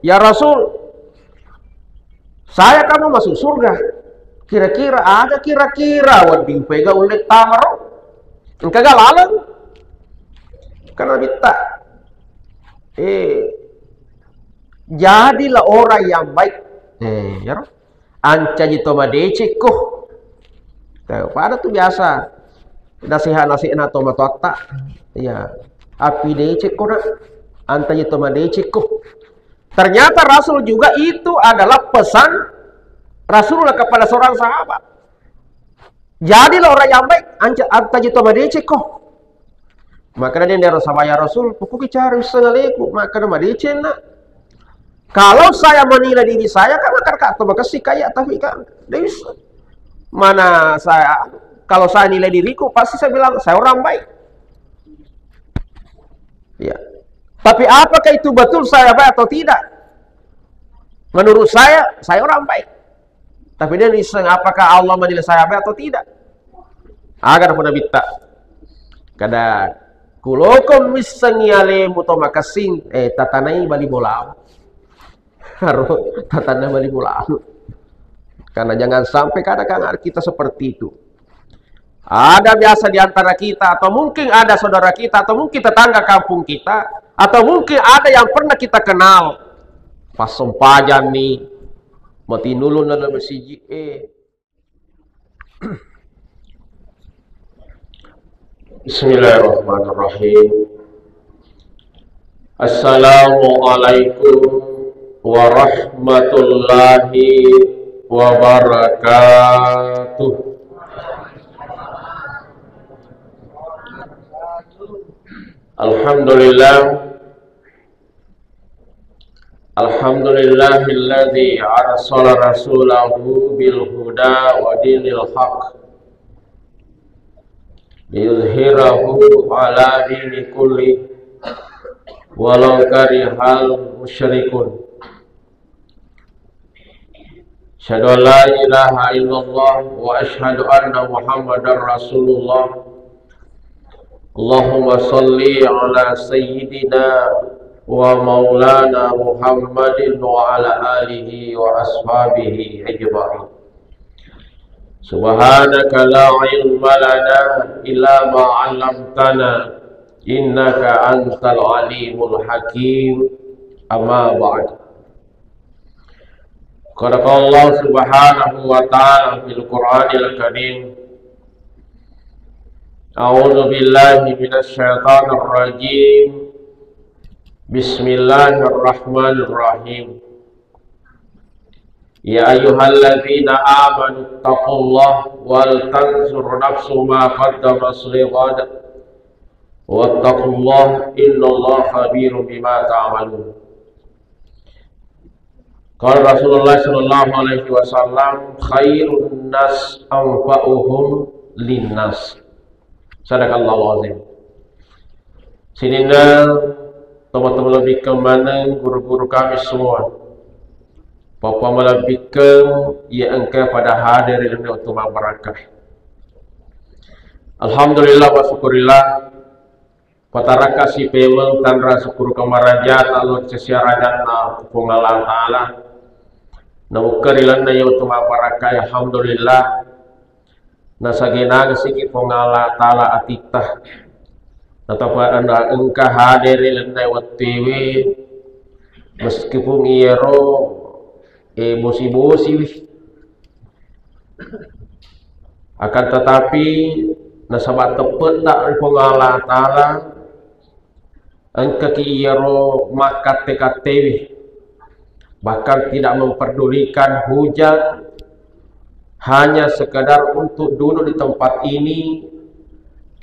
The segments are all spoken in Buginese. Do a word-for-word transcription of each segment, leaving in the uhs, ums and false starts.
"Ya Rasul, saya kan mau masuk surga. Kira-kira ada kira-kira wedding pega ulle tamaro? Engka ga laleng?" Karena bitta. Eh, jadilah orang yang baik. Eh, ya Rasul. Ancaji to madecekko. Pada tu biasa nasihat-nasihatna to matoatta. Iya. Api decekko na. Ancaji to madecekko. Ternyata Rasul juga itu adalah pesan Rasulullah kepada seorang sahabat. Jadilah orang yang baik, anca-, ancaji to madecekko. Maka dia nero sama, "Ya Rasul, pokoknya cari usaha leku." Maka dia madeceng na. Kalau saya menilai diri saya, kan maka to makasih kaya, tapi kan dia bisa. Mana saya, kalau saya nilai diriku, pasti saya bilang saya orang baik. Ya. Tapi apakah itu betul saya baik atau tidak? Menurut saya, saya orang baik. Tapi dia iseng, apakah Allah menilai saya baik atau tidak? Aga na puna bitta. Kada kuloko missengi alemu to makessing, eh, tatanai bali bola. Harus tatanai bali bola. Karena jangan sampai kadang-kadang kita seperti itu. Ada biasa di antara kita, atau mungkin ada saudara kita, atau mungkin tetangga kampung kita, atau mungkin ada yang pernah kita kenal. Pas sempajang nih, mati nulu dalam masjid, eh. Bismillahirrahmanirrahim. Assalamualaikum warahmatullahi wabarakatuh. Alhamdulillah. Alhamdulillahilladzi arsala rasulahu bil huda wa dinil haq liyuzhirahu ala dini kulli walau karihal musyrikun. Asyhadu an la ilaha illallah wa asyhadu anna Muhammadar Rasulullah. Allahumma salli ala sayyidina wa maulana Muhammadin wa ala alihi wa ashabihi ajma'in. Subhanaka la ilma lana illa ma 'allamtana, innaka antal alimul hakim. Amma ba'd. Qala Allah subhanahu wa ta'ala fil Qur'anil Karim. A'udzu billahi minasy syaithanir rajim. Bismillahirrahmanirrahim. Ya ayyuhalladzina amanu taqullaha wal tanzur nafsu ma qaddamat lighad. Wattaqullaha innallaha khabirum bima ta'malun. Qala Rasulullah sallallahu alaihi wasallam, "Khairun nas anfa'uhum linnas." Sadaqallahul azim. Sininna tomatoa malebbikkeng maneng guru-guru kami semua. Papa malebbikkeng iya engka pada hadir ri wettu mabbarakka. Alhamdulillah wa syukurillah. Patarakka sipemeng tanra syukur kamarajata lo sesiarajanna Puang Allah Ta'ala. Naukka ri lalenna iya wettu mabbarakka, alhamdulillah. Nasagenang siki Puang Allah Ta'ala atitta. Natapa anda engka hadir ri lalenna wettuwe, meskipun iyaro, eh, bosi-bosi wi. Akan tetapi, nasaba teppe'ta ri Puang Allah Ta'ala, engkaki iyaro makkatte-kattewi, bahkan tidak memperdulikan hujan, hanya sekedar untuk duduk di tempat ini,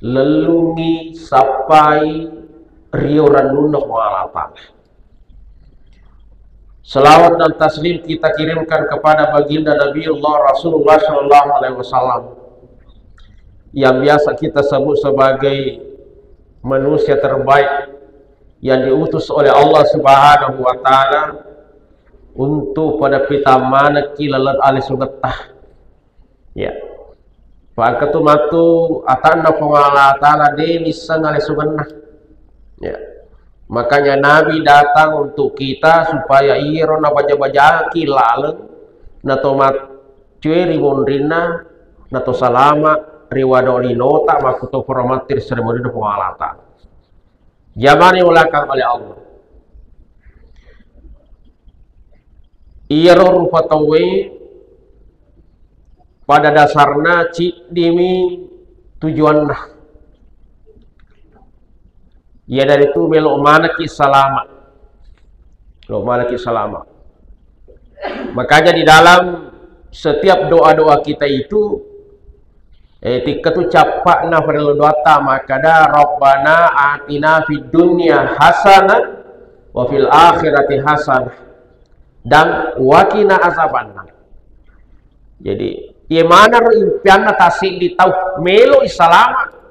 lellungi, sappai, rio rennunna Puang Allah Ta'ala. Salawat dan taslim kita kirimkan kepada baginda Nabiullah Rasulullah sallallahu alaihi wasallam, yang biasa kita sebut sebagai manusia terbaik yang diutus oleh Allah Subhanahu wa Ta'ala untuk pada pita manekki laleng alisungetta. Ya. Pangkatu matu atanna Puang Allah Ta'ala de nisseng alesungenna. Ya. Makanya Nabi datang untuk kita supaya iyaro nabaja-bajaki laleng, nato maccue ri monrinna, nato salama ri wado linota makkuto pura matti ri sere monrinna Puang Allah Ta'ala. Jamani ulakang oleh Allah. Iyaro rupa tauwe pada dasarna ciddimi tujuanna. Iyanaritu melo manekki salama. Melo manekki salama. Makanya di dalam setiap doa-doa kita itu, eh, tikka tu cappa'na farello doatta makkada, "Rabbana atina fid dunya hasanah wa fil akhirati hasanah dan waqina azabannar." Jadi, iye maneng ro impianna tassiddi tau, melo i salama.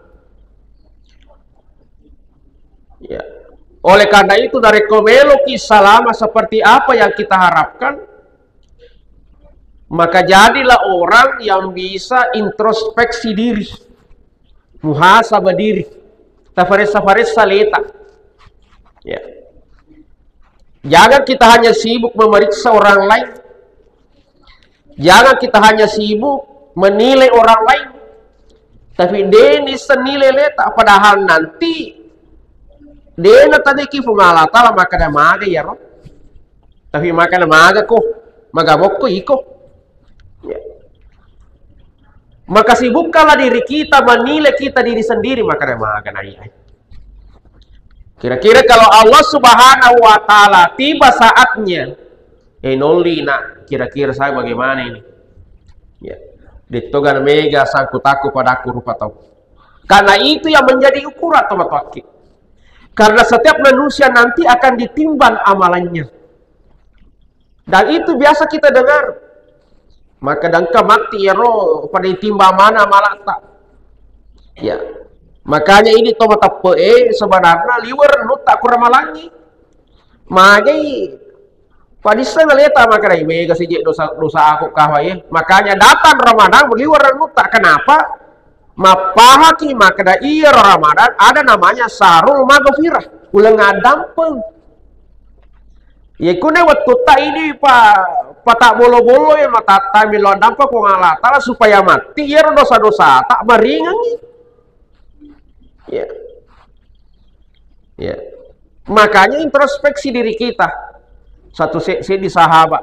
Ya. Oleh karena itu, narekko meloki salama seperti apa yang kita harapkan, maka jadilah orang yang bisa introspeksi diri, muhasabah diri, tafaressa-faressa leta. Ya. Jangan kita hanya sibuk memeriksa orang lain. Jangan kita hanya sibuk menilai orang lain. Tapi deni senilai leta, padahal nanti dena tadi ki Puang Allah Ta'ala makkada maga iyaro. Tapi makkada maga ko, maga bokko iko. Ya. Maka sibukkanlah diri kita, menilai kita diri sendiri, makkada maga naiya. Kira-kira kalau Allah Subhanahu wa Ta'ala tiba saatnya, eh, nolli nak, kira-kira saya bagaimana ini? Ya. Detto gana mega sangku takku padaku rupa tau. Karena itu yang menjadi ukuran, tomatoakki. Karena setiap manusia nanti akan ditimbang amalannya. Dan itu biasa kita dengar. Maka dangka matti ero pada timba mana malata. Ya. Makanya ini to mateppe e sebenarnya liwer nutta kurang malangi. Magai padisseng leta makadai mega sije dosa, dosa aku kawa ye. Makanya datang Ramadan liwer nutta. Kenapa? Mappahaki makkeda iyaro Ramadan ada namanya sarul maghfirah, uleng addampeng. Ye kune wettutta idi pa, pata bolo-bolo ye matatta millo addampeng Puang Allah Ta'ala supaya matti iyaro dosa-dosa tak maringengi. Ya. Ya. Makanya introspeksi diri kita. Satu se-, seddi sahabat.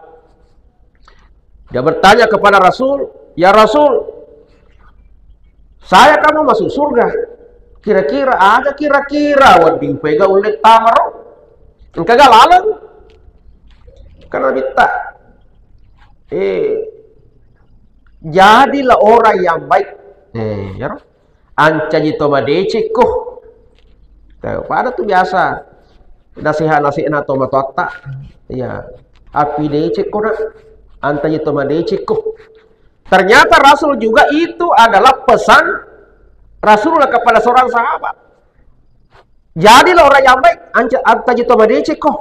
Dia bertanya kepada Rasul, "Ya Rasul, saya kamu masuk surga. Kira-kira aga kira-kira wedding pega ulle tamaro?" Engka ga laleng? Karena minta. Eh, jadilah orang yang baik. Eh, ya. Ancaji to madecekko. Pada tu biasa nasihat-nasihatna to matoatta. Ya, api decekko nak. Ancaji to madecekko. Ternyata Rasul juga itu adalah pesan Rasulullah kepada seorang sahabat. Jadilah orang yang baik, anca-, ancaji to madecekko.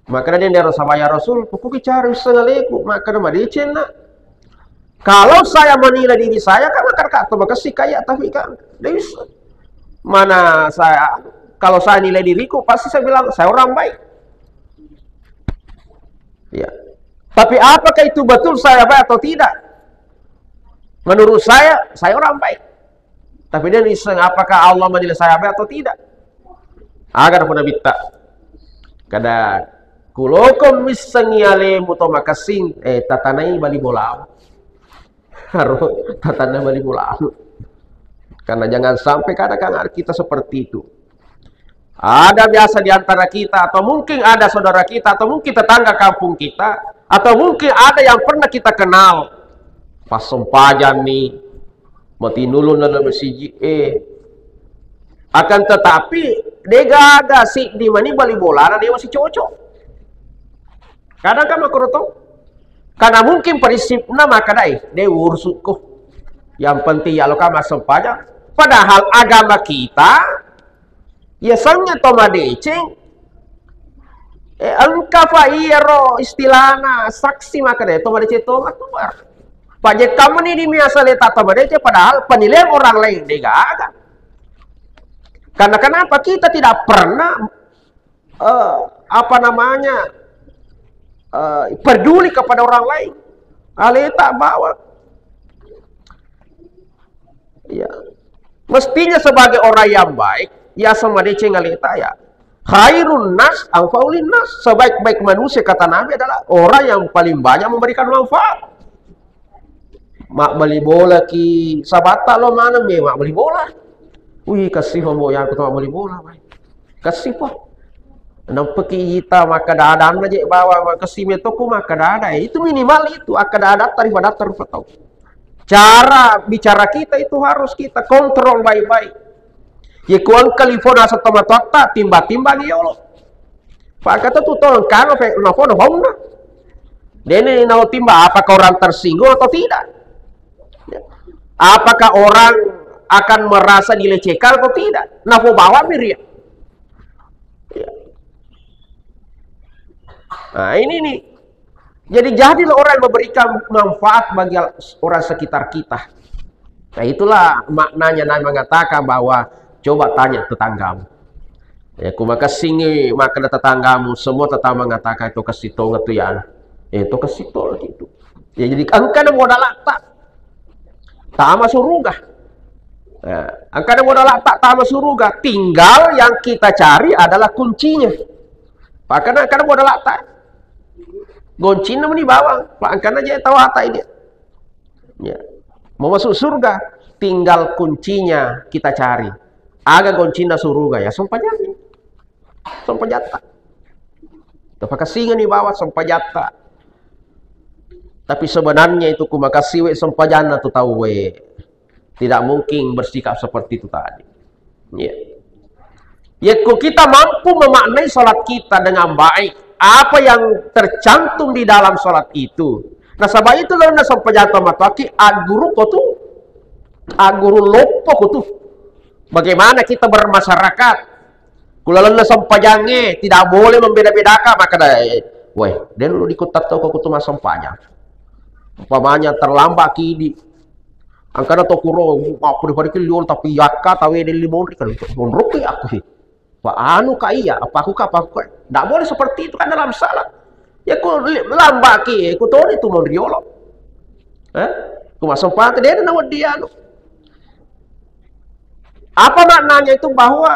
Makkeda de nero sama ya Rasul, pokoknya cari usaha leku, makkeda madeceng nak. Kalau saya menilai diri saya, kan makkeda to makessing kaya, tapi kan de bisa. Mana saya, kalau saya nilai diriku, pasti saya bilang saya orang baik. Ya. Tapi apakah itu betul saya baik atau tidak? Menurut saya, saya orang baik. Tapi de naisseng apakah Allah menilai saya baik atau tidak. Aga na puna bitta. Kada kuloko missengi alemu to makessing, eh, tatanai bali bola. Haro tatanai bali bola. Karena jangan sampai kadang-kadang kita seperti itu. Ada biasa di antara kita, atau mungkin ada saudara kita, atau mungkin tetangga kampung kita, atau mungkin ada yang pernah kita kenal. Pas sempajang nih, mati nulung dalam masjid, eh. Akan tetapi, degaga si di mani bali bolana, dia masih cocok. Kadang kan makro to. Karena mungkin prinsipna makadai, de urusukku. Yang penting ya lo kama sempajang. Padahal agama kita, ya sengnge to madeceng. Eh, engka fa iyaro istilahna saksi makadai to madeceng to matuar. Pajekka meni di miasa leta to madeceng, padahal penilaian orang lain degaga. Karena kenapa? Kita tidak pernah eh, apa namanya, eh, peduli kepada orang lain. Aleta bawang. Ya. Mestinya sebagai orang yang baik, ya sama deceng aleta ya. Khairun nas anfa'ulin nas. Sebaik-baik manusia kata Nabi adalah orang yang paling banyak memberikan manfaat. Mabbali bola ki sabata lo maneng me mabbali bola. Wih, kasih mo yang aku mabbali bola, bai. Kasih po. Nampeki ita makkada-ada na je bawa kasih me toko makkada-ada. Eh, itu minimal itu akkada-ada daripada terus tau. Cara bicara kita itu harus kita kontrol baik-baik. Ye kuang kalifona setengah totta timba-timbangi yolo. Pakata tu tong kano pe na fono fauna. Dene na timba apakah orang tersinggung atau tidak? Ya. Apakah orang akan merasa dilecehkan atau tidak? Nah, bawa miria. Ya. Nah, ini nih. Jadi jadilah orang yang memberikan manfaat bagi orang sekitar kita. Nah, itulah maknanya Nabi mengatakan bahwa coba tanya tetanggamu. Ya, ku makessingi makkeda tetanggamu, semua tetangga mengatakan itu kessi tongeng tu ya. Eh, itu kessi tongeng gitu. Ya, jadi engka na modalatta tama suruga. Ya, engka na modalatta tama suruga. Tinggal yang kita cari adalah kuncinya. Pakana engka na modalatta. Goncinna meni bawang. Pak engka na je tawata ini. Ya. Mau masuk surga, tinggal kuncinya kita cari. Aga goncinna suruga ya, sempajatta. Sempajatta. Tafakasingani bawa sempajatta. Tapi sebenarnya itu kumakasiwe sempajanna tu tauwe. Tidak mungkin bersikap seperti itu tadi. Ya. Yekko kita mampu memaknai salat kita dengan baik, apa yang tercantum di dalam salat itu. Nasaba itu lalu na sempajatta matoaki agguru ko tu, agguru loppo ko tu. Bagaimana kita bermasyarakat? Kulalenna sempajangnge tidak boleh membeda-bedakan, maka da, eh, weh, den lu dikuttatto ko kutu massempajang. Umpamanya terlambat kidi. Angkana to kuro, apa di parikil liol tapi yakka tawe den limonri kan monroki aku sih. Pak anu kak iya, apa aku kak, apa aku kak. Ndak boleh seperti itu kan dalam salat. Ya ku li-, lambaki, ku toni tu monriolo. Eh? Ku massempajang dena nawedding anu. Apa maknanya itu bahwa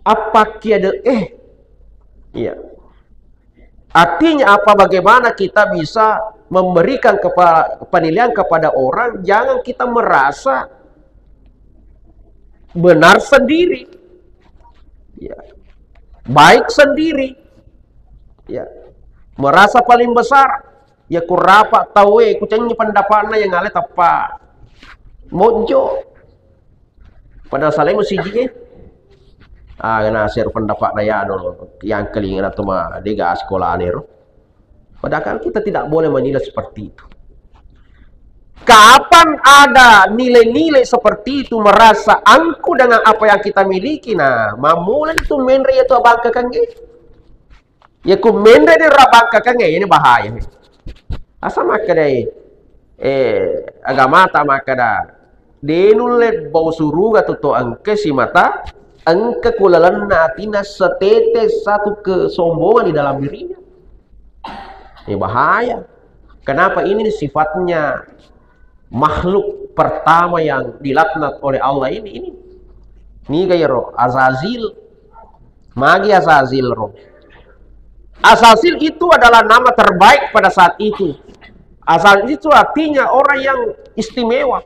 apa kiade eh. Iya. Artinya apa? Bagaimana kita bisa memberikan kepa-, penilaian kepada orang, jangan kita merasa benar sendiri. Ya. Baik sendiri. Ya. Merasa paling besar. Ya kurapa tawe, kucengi pendapatna yang ale teppa. Mojo. Padahal salai masiji e. Ah, na seru pendapat na ya no, yang kelingan atau ma dega sekolah anero. Padahal kita tidak boleh menilai seperti itu. Kapan ada nilai-nilai seperti itu, merasa angkuh dengan apa yang kita miliki, nah, mamulai itu menre itu abangkakan gitu. Ya ku menre de rabangkakan ini bahaya. Asa makkedai, eh, agamata makkeda, de nulle bau suruga tu to engka simata, engka kulalenna atina setete satu kesombongan di dalam dirinya. Ini bahaya. Kenapa? Ini sifatnya makhluk pertama yang dilaknat oleh Allah ini, ini. Niga yero? Azazil. Magi Azazil ro? Azazil itu adalah nama terbaik pada saat itu. Azazil itu artinya orang yang istimewa.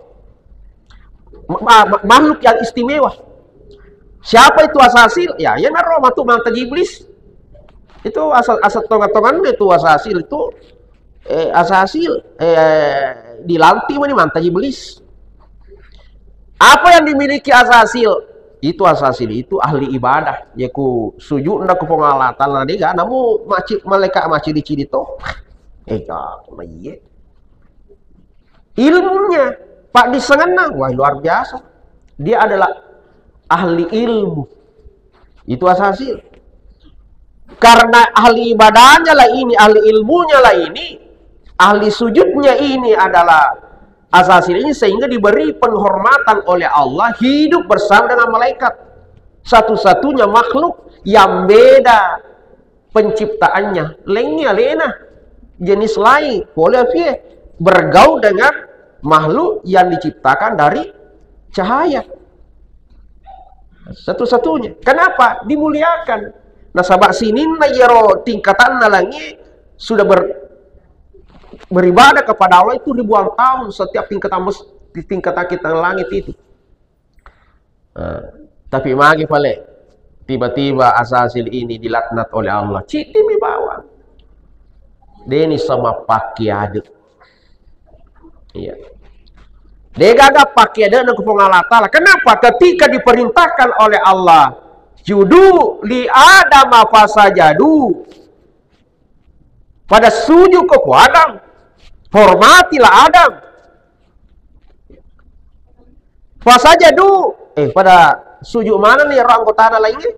Ma-, ma-, makhluk yang istimewa. Siapa itu Azazil? Ya, ya naro matu mantaji iblis. Itu asal, asal tonga-tonganna itu Azazil itu eh, Azazil, eh, dilantik mani mantaji iblis. Apa yang dimiliki Azazil? Itu Azazil itu ahli ibadah. Ya ku sujudna ku Puang Allah Taala dega, namu maci-, malaikat macidi-cidi to. Eh, ya, iya. Ilmunya, Pak disengenna, wah luar biasa. Dia adalah ahli ilmu. Itu Azazil. Karena ahli ibadahnya lah ini, ahli ilmunya lah ini, ahli sujudnya ini adalah Azazil ini sehingga diberi penghormatan oleh Allah hidup bersama dengan malaikat. Satu-satunya makhluk yang beda penciptaannya, lainnya alena, jenis lain, pole afie bergaul dengan makhluk yang diciptakan dari cahaya. Satu-satunya. Kenapa? Dimuliakan. Nasaba sininna iyaro tingkatanna langi sudah ber-, beribadah kepada Allah itu ribuan tahun setiap tingkatan bes-, di tingkatan kita langit itu. Nah, tapi magi pale tiba-tiba Azasil ini dilaknat oleh Allah. Citi mi bawang. Deni sama pakiade. Iya. Degaga pakiade na ku Puang Allah Ta'ala. Kenapa? Ketika diperintahkan oleh Allah, "Judu li Adam fasajadu." Pada sujud ko ku Adam. Hormatilah Adam. Fasajadu, eh, pada sujud mana nih ro anggotana lainnya?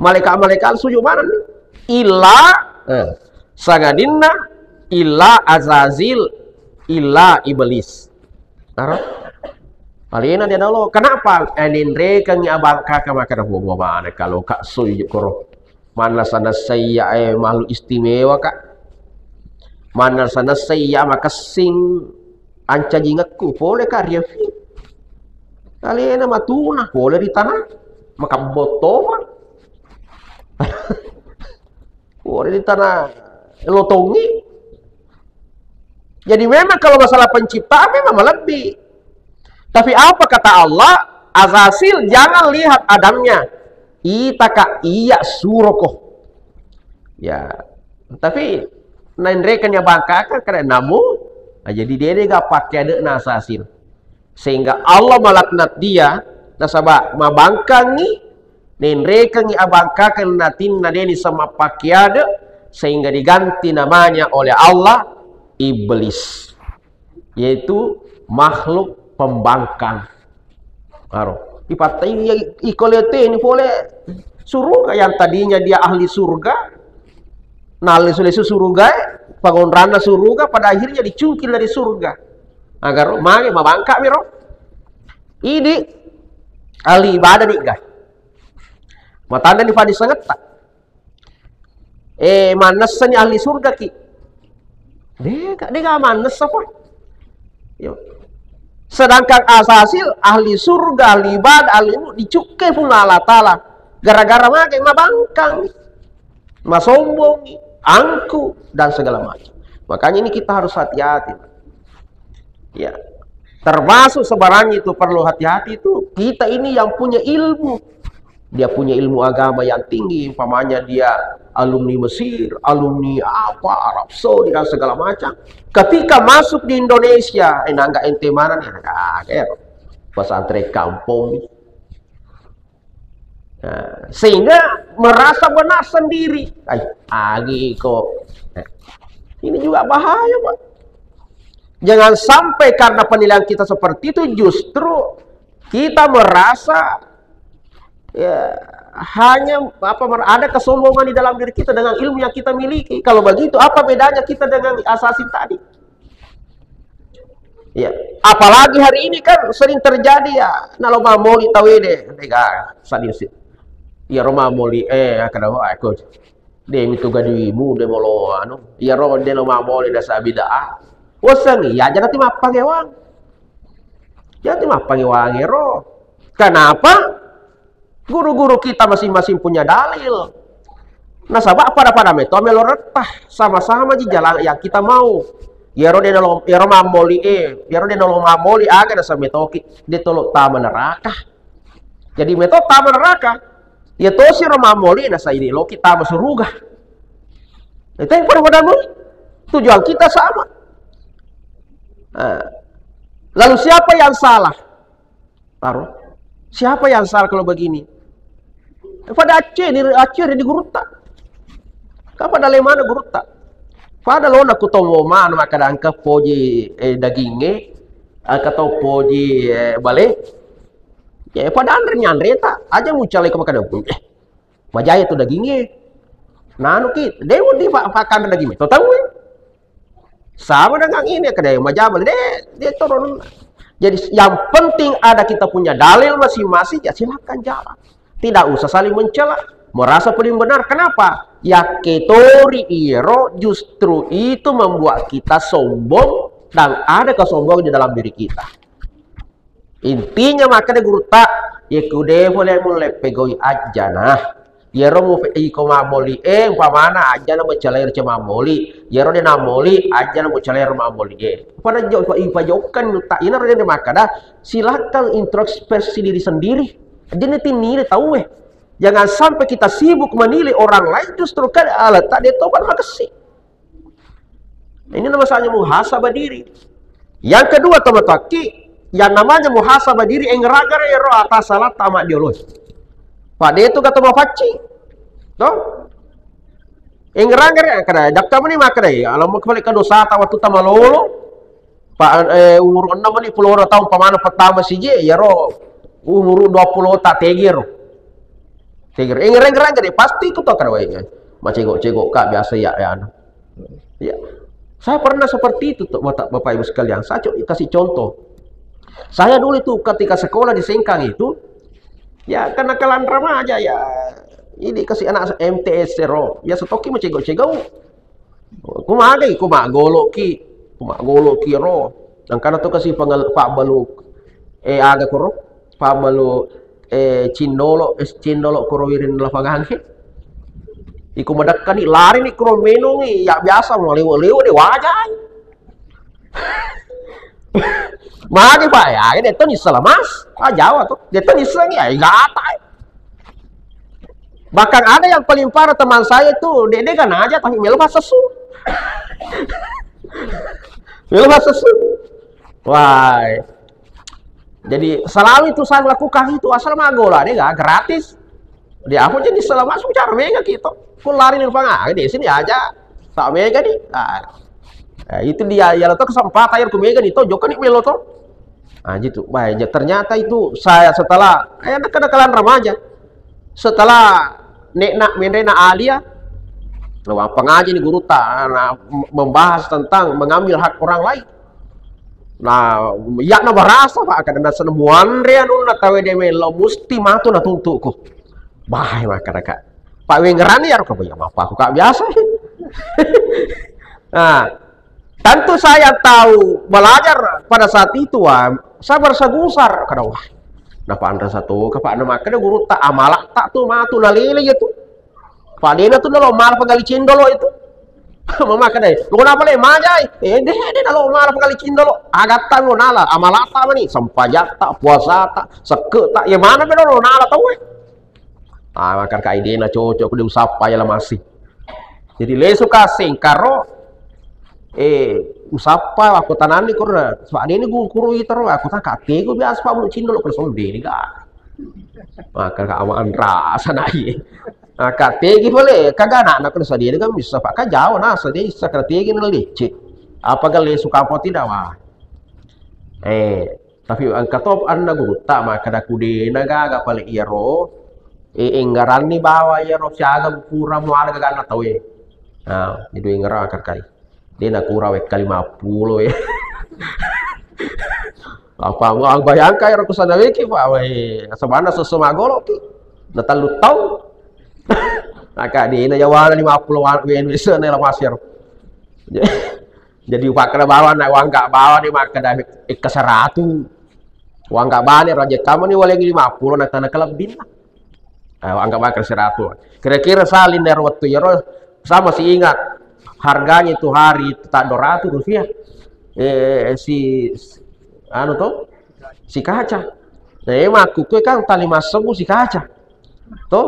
Malaikat-malaikat sujud mana nih? Illa, eh, sangadinna, illa Azazil, illa Iblis. Naro? Alena dia dolo. Kenapa? Eh, ninrekengi abangkaka maka dah buah-buah mana kalau kak sujud koro. Manessa-nessa iya, eh, makhluk istimewa, Kak. Manessa-nessa iya makessing ancajingekku, pole, Kak, riafi. Alena matuna, pole ri tanah. Makabbotto, Pak. Pole ri tanah lotongi. Jadi memang kalau masalah penciptaan memang melebih. Tapi apa kata Allah? Azasil, jangan lihat adamnya. Itaka iya suroko. Ya, tapi nainrekan ya bangkakan kada namu. Nah, jadi dia dega pakai ada Azasil. Sehingga Allah melaknat dia, nasaba mabangkangi, nenrekengi abangkakan natinna deni sama pakiade, sehingga diganti namanya oleh Allah Iblis, yaitu makhluk pembangkang. Aro, ipattai iko leteni pole suruga yang tadinya dia ahli surga, nalli sulesu suruga, pangonranna suruga, pada akhirnya dicungkil dari surga. Agar mage mabangka miro. Idi ahli ibadah niga. Matanda ni fadi sangetta. Eh, mannessani ahli surga ki. Dega, dega mannessa, Pak. Yo. Sedangkan Azasil ahli surga, ahli ibadah, ahli ilmu, dicukke pun Allah Ta'ala. Gara-gara mage mabangkang, masombong, angku, dan segala macam. Makanya ini kita harus hati-hati. Ya. Termasuk sebenarnya itu perlu hati-hati itu kita ini yang punya ilmu. Dia punya ilmu agama yang tinggi, umpamanya dia alumni Mesir, alumni apa, Arab Saudi dan segala macam. Ketika masuk di Indonesia, eh, nangga ente mana nih? Nah, kayak pesantren kampung. Nah, sehingga merasa benar sendiri. Ay, agi kok. Ini juga bahaya, Pak. Jangan sampai karena penilaian kita seperti itu, justru kita merasa, ya, hanya apa mer-, ada kesombongan di dalam diri kita dengan ilmu yang kita miliki. Kalau begitu, apa bedanya kita dengan Azasil tadi? Ya, apalagi hari ini kan sering terjadi ya, nalo mamoli tawede, dega sadisi. Ya, ro mamoli, eh, kada wa, aku. De mitu gaduimu, de molo anu. Iyaro de no mamole dasa bid'ah. Woseng iya aja nanti mappangewang. Jadi mappangewang ero. Kenapa? Guru-guru kita masing-masing punya dalil. Nasaba pada-pada meto melo rettah, sama-sama ji jalan yang kita mau. Iyaro de no, iyaro mamoli e, iyaro de no mamoli aga dasa metoki, de tolo tama neraka. Jadi meto tama neraka. Ya tosi ro mamoli na saini loki tama suruga. Itu yang pada-pada mau. Tujuan kita sama. Nah, lalu siapa yang salah? Taro. Siapa yang salah kalau begini? Pada Aceh, di Aceh di gurutta. Kapa dalle mana gurutta? Pada lona ku tongo mana maka dangka poji, eh, daginge, eh, atau poji, eh, bale. Ya, pada anre nyanre ta, aja mucalai ke makan. Eh, majaya tu daginge. Nanu ki, dewa di pa-, pakan daging. Tahu tahu, eh? Sama dengan ini, kada majabal. De, de turun. Jadi yang penting ada kita punya dalil masing-masing, ya silakan jalan. Tidak usah saling mencela, merasa paling benar. Kenapa? Yakketori iyaro justru itu membuat kita sombong dan ada kesombongan di dalam diri kita. Intinya makkeda gurutta, ye kude pole mulle pegoi ajjana. Yero mu iko mamoli e, umpamana ajjana mencela ero mamoli. Yero de namoli, ajjana mencela ero mamoli e. Pada jo ipajokkan tak inaro de makkeda, silakan introspeksi diri sendiri. Jadi tinilai tau e. Jangan sampai kita sibuk menilai orang lain, justru kan ala tak dia tobat makasih. Ini namanya muhasabah diri. Yang kedua, teman-teman, yang namanya muhasabah diri, engeragare ero atas salah tamat dioloi. Pada itu kata mapaccing. Toh? Engeragare kada, jakka meni makkeda, alam kembali ke dosa ta waktu tamalolo. Pak, eh, umur enam meni puluh orang tahun pamana pertama siji, yaro umur dua puluh tak tegero. Tegero. Engerang-engerang gede, pasti ku to kada wae. Macego-cego ka biasa ya, ya anu. Ya. Saya pernah seperti itu tuh, Bapak, Bapak Ibu sekalian. Saya co-, kasih contoh. Saya dulu itu ketika sekolah di Sengkang itu, ya kenakalan remaja ya. Ini kasih anak M T S ero. Biasa toki macego-cego. Ku magai, ku maggoloki, ku maggoloki ro. Nangkana to kasi pabbalu, eh, aga koro, pabbalu, eh, cindolo, es cindolo koro wiring lapangangnge. Iko madekkani, larini koro menungi, ya biasa malewo-lewo de wajai. Magi, Pak, ya, de to nisseng lemas. Ah, Jawa to. De to nisseng, ya, gata. Bahkan ada yang paling parah teman saya itu, de, de kan aja tapi melo sesu. Melo sesu. Wah. Jadi selalu itu saya melakukan itu, asal magola de gak gratis. Di aku jadi selama secara mega gitu. Ku lari di depan, ah, di sini aja. Tak mega di. Ah. Eh, itu dia, ya lo to kesempatan yang ku mega di to, joko ni melo to. Ah, gitu. Baik, ja-, ternyata itu saya setelah, eh, ada kenakalan remaja. Setelah nekna menrena alia, nah, pengaji ni guru ta, nah, membahas tentang mengambil hak orang lain. Nah, iya na barasa, Pak, kada naseng muanre anunna tawe de melo, musti matu natuntuku. Baik, maka, Pak. Pak Wengerani ya, Pak, ya, apa aku, Kak, biasa. Nah, tentu saya tahu belajar pada saat itu, wah, saya berasa gusar, kada, wah. Napa anre satu, Pak, nama kada guru tak amalak tak tuh matu nalele ya tuh. Padena tu nalo mala pagali cindolo itu. Mama kada, lo kenapa le majai? Eh, de, de nalo mala pagali cindolo. Agatta lo nala, amalata mani, sempajatta, puasata, sekketa. Ya mana beno lo nala tau eh. Ah, maka ka idena cocok ku de usappa ya la masih. Jadi lesu kaseng karo, eh, usappa aku tanani kurna. Sebab ini guru itaro aku tak katego biasa pa bulu cindolo kurna sonde ni ga. Maka ka amaan rasa na iye. Maka tegi pole, kaga anak-anak kurna sonde ni kan bisa pa kajao nasa de isa kena tegi na lecce. Apa ga lesu kapo tidak wah. Eh, tapi engka to anna gurutta makkeda ku de na gaga pale iyaro, eh, enggaranni bawa iyaro siaga pura muala gaganna tau e. Nah, itu enggarang akar kai. De na kura wekka lima pulo e. Apa mau bayangkan ero kusana weki, Pak, weh, sebenarnya sesu magolo ki. Na tellu tau. Maka de na yawana lima pulo wan-, wen wis na la masir. Jadi upakkeda bawa na wangka bawa ni makkeda ekka seratu. Wangka bane raja kamu ni walengi lima pulo na tana kelebbinna. Eh, wangka bane seratu. Kira-kira salin dari waktu yero sama si ingat harganya itu hari itu tak dua ratus rupiah. Eh, si, si, anu to, si kaca. Nah, emang aku kue kan tali masuk si kaca. To.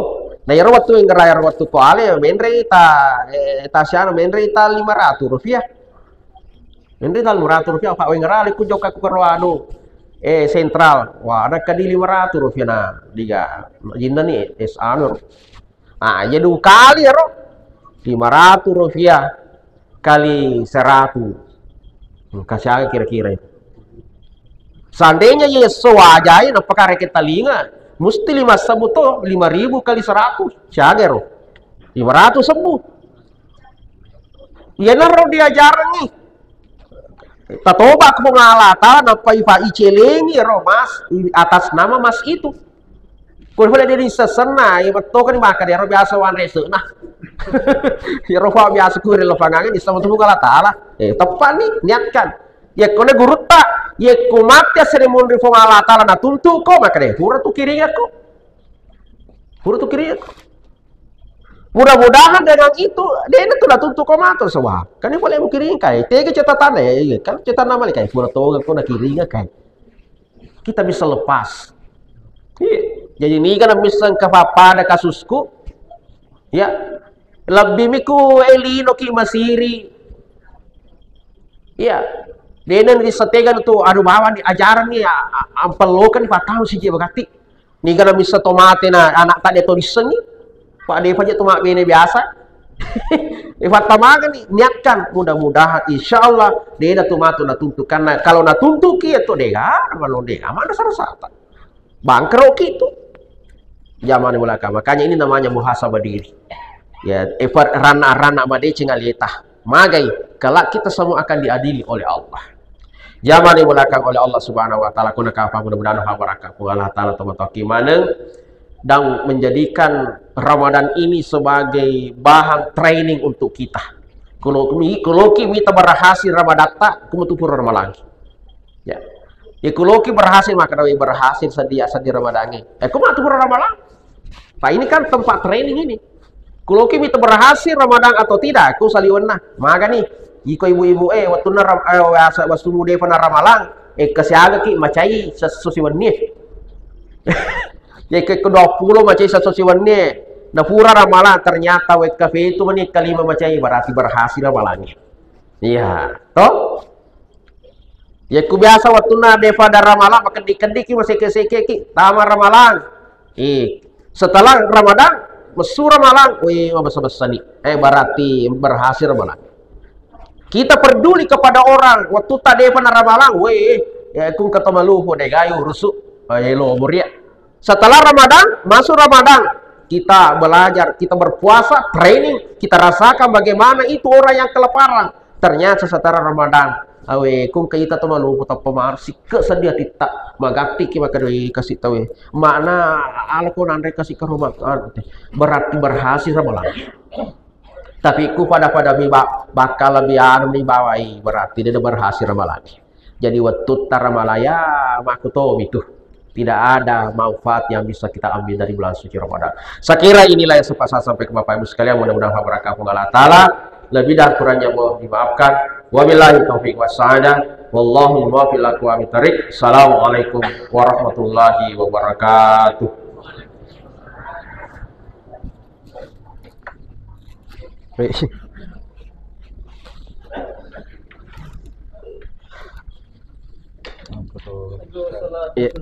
Nah, iyaro wettu engka iyaro wettu ko ale menrei ta, eh, ta siana menrei ta lima ratu rupiah. Menrei ta lima ratu rupiah, Pak, wengngerali ku jokka ku kero anu, eh, sentral. Wah, ada kadi lima ratu rupiah na diga. Jinna ni es anu. Ah, jadi dua kali ero. Lima ratu rupiah kali seratu. Hmm, kasi aga kira-kira itu. Seandainya yesso wajai nappa kareke talinga, musti lima sebbu to, lima ribu kali seratus. Siaga ero? Lima ratus sebbu. Iyanaro diajarangngi. Tatoba ko ngala ta nappa ipa icelengi ero mas atas nama mas itu. Ko pole de' risesenna, iya metto kan maka de' ro biasa wanre se'na. Iyaro fa biasa ku ri lapangan ini sama tu Allah Ta'ala. Eh, tepat nih, niatkan. Ya kone gurutta, ya ku mate seri munri Puang Allah Ta'ala na tuntu ko, maka de' pura tu kiringa ko. Pura tu kiringa ko. Mudah-mudahan dengan itu, de' na tu na tuntu ko matur sawah. Kan ini boleh mu kiringa kai. Tega catatan ya, iya. Kan catatan nama kai. Pura toga ko na kiringa kai. Kita bisa lepas. Iya. Jadi niga na misseng kapappada kasusku. Ya. Lebbi miku elino ki masiri. Iya. De' na risetega tu, aduh, bawang ni ajaran ni, a-, a-, ampellokan ni patau siji bagatti. Niga na misseng to mate na anak ta de' to dissengi. Pak de' pa je to mabbene biasa. Eh, fatta magani, niatkan, mudah-mudahan, insya Allah, de' na tu matu na tuntu. Karena kalau na tuntu ki ya to de' ga, malu de' ga, mana sarasata. Bangkrut ki tu. Zaman belakang. Makanya ini namanya muhasabah diri. Ya, effort rana-rana madeceng aleta. Magai, kelak kita semua akan diadili oleh Allah. Jamani belakang oleh Allah Subhanahu wa Ta'ala, kuna kapa mudah-mudahan habaraka ku Allah Ta'ala, teman-teman maneng, dan menjadikan Ramadan ini sebagai bahan training untuk kita. Kalau mi, kalau ki mita berhasil Ramadan ta, ku matu pura Ramalang. Ya. Ya, kalau ki berhasil, maka dawi berhasil sedia, sedia Ramadan ini. Eh, ku matu pura Ramalang. Nah, ini kan tempat training ini. Kuloki mita berhasil Ramadan atau tidak, ku saliwenna. Magani, iko ibu-ibu, eh, wattunna ram-, eh, wasa-, wasu mude fana Ramalang, eh, kesiaga ki macai sesso siwenni. Ya, ke kedua puluh macai sesso siwenni. Na pura Ramalang, ternyata wekka fetu mani kelima macai, berarti berhasil Ramalang. Iya, toh? Yakku biasa wattunna defa da Ramalang, makeddi-keddi ki, maseke-seke ki, tama Ramalang. Eh, setelah Ramadan, messu Ramalang, weh, mabessa-bessani. Eh, berarti berhasil Ramalang. Kita peduli kepada orang, wattu ta defa na Ramalang, weh, ya, kung kata malufu, de gayu, rusu, eh, lo, muria. Setelah Ramadan, masuk Ramadan, kita belajar, kita berpuasa, training, kita rasakan bagaimana itu orang yang kelaparan. Ternyata setelah Ramadan, awe, kung ke ita to malufu tappa marsi ke sedia titta, magatti ki maka doi kasi tawe. Makna ala ko nanre kasi ke Ramadan, berarti berhasil Ramalang. Tapi ku pada-pada mi ba-, bakal lebih anu mi bawai, berarti dia berhasil Ramalang. Jadi, wettutta Ramalaya, makkutomi tu. Tidak ada manfaat yang bisa kita ambil dari bulan suci Ramadan. Saya kira inilah yang sempat saya sampaikan Bapak Ibu sekalian. Mudah-mudahan berkah Allah Ta'ala. Lebih dan kurangnya mohon dimaafkan. Wabillahi taufiq wassa'adah. Wallahul muwaffiq ila aqwamit thariq. Assalamualaikum warahmatullahi wabarakatuh. Wih. Iya.